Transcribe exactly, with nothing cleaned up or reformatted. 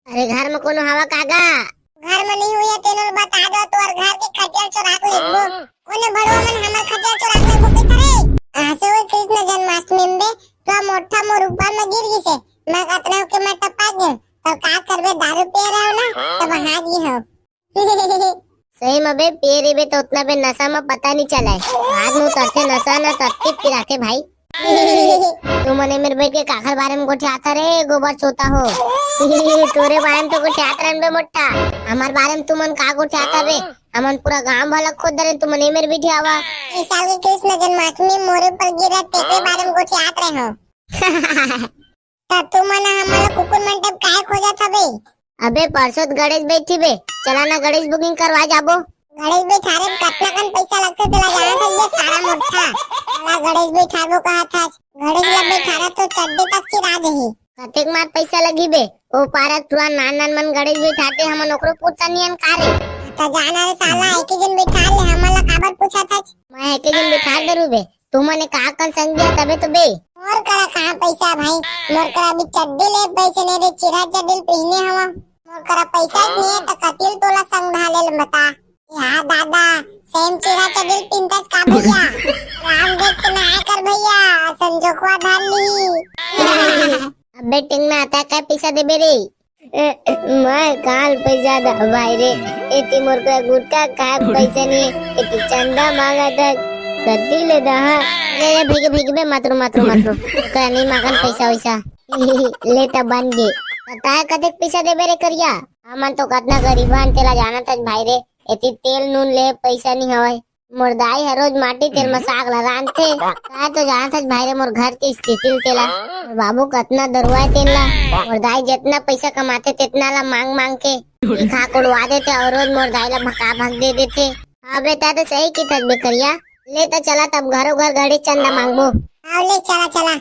अरे घर में कोनो हवा का गा? घर में नहीं हुई है, तेनो बता दो, तोर घर के खटिया चुरा के लेबो। कोने भड़वा मन हमर खटिया चुरा के लेबो के थरे? आसे हुए कृष्ण जन्माष्टमी में बे, तो मोटा मोर ऊपर में गिर गिसे। मैं कतना के मैं टपा गयो। तो का करबे, दारू पिए रहो ना, तब हाथ गी हो। सही में बे, पिए रहिबे तो उतना बे नशा में पता नहीं चले। बाद में उतरते नशा ना, तत्ती पिराते भाई। तुमन ए मेर बैठ के काखर बारे में गोठियाता रे, गोबर चोता हो। तोरे बारे में तो गोठियात रहन बे मोटा। हमार बारे में तुमन का गोठियाता बे? हमन पूरा गांव भला खोद दरे, तुमन ए मेर बैठे आवा। इस साल के कृष्ण जन्माष्टमी मोरे पर गिरा, तेरे बारे में गोठियात रहे हो। त तुमन हमन ला कुकुर मंडप काहे खोजत हबे? अबे परसों त गणेश बइठही बे, चला ना गणेश booking करवा जाबो। गणेश बइठारे म कतना कन पइसा लगथे तेला जानत हस बे सारा मोट्ठा। साला गणेश बइठारबो कहत हस, गणेश ला बइठारा तो चड्डी तक चिरा जही। कतेक मार पइसा लगही बे? ओ पारा टुरा नान नान मन गणेश बइठाथे, हमन ओकरो पूछता नियन का रे? त जाना रे साला, एके झन बइठार ले, हमन ला काबर पूछत हस? मैं एके झन बइठार डरू बे, तुमन ए का कन संग दिया तबे तो बे। मोर करा कहाँ पइसा भाई, मोर करा अभी चड्डी ले पइसा नहीं रे, चिरा चड्डी ल पहिने हवा। मोर करा पइसा नहीं है त कतिल तोला संग ढाले ल बता। या दादा, सेम चिरा चड्डी ल पिंतस का भैया? राम देख के ना कर भैया, संजोखवा ढाल ली। अबे टिंगना आता काय पइसा देबे रे? ए, ए, मैं काल पइसा दा भाई रे, एती मोर करा गुटखा खाए पइसा नहीं, एती चंदा मांगा था, कति ले दा, हाँ? ले, ले, भीगे, भीगे बे, मत रो, मत रो, मत रो। करा नहीं मांगन पइसा वइसा। ले त बन गे। बताए कतेक पइसा देबे रे करिया? हमन तो कतना गरीब हन, तेला जानत हस भाई रे, एती तेल नून ले पइसा नहीं हवय। मोर दाई ह रोज माटी तेल म साग ला रांधथे। तैं तो जानत हस भाई रे मोर घर के स्थिति ल तेला। मोर बाबू कतना दरुआय तेन ला। मोर दाई जेतना पइसा कमाथे तेतना ला मांग मांग के खा के उड़वा देथे अउ रोज मोर दाई ला भका भक दे देथे। अबे तैं तो सही किथस बे करिया। ले त चला तब घरो घर गणेश चंदा मांगबो। हाँ ले चला चला।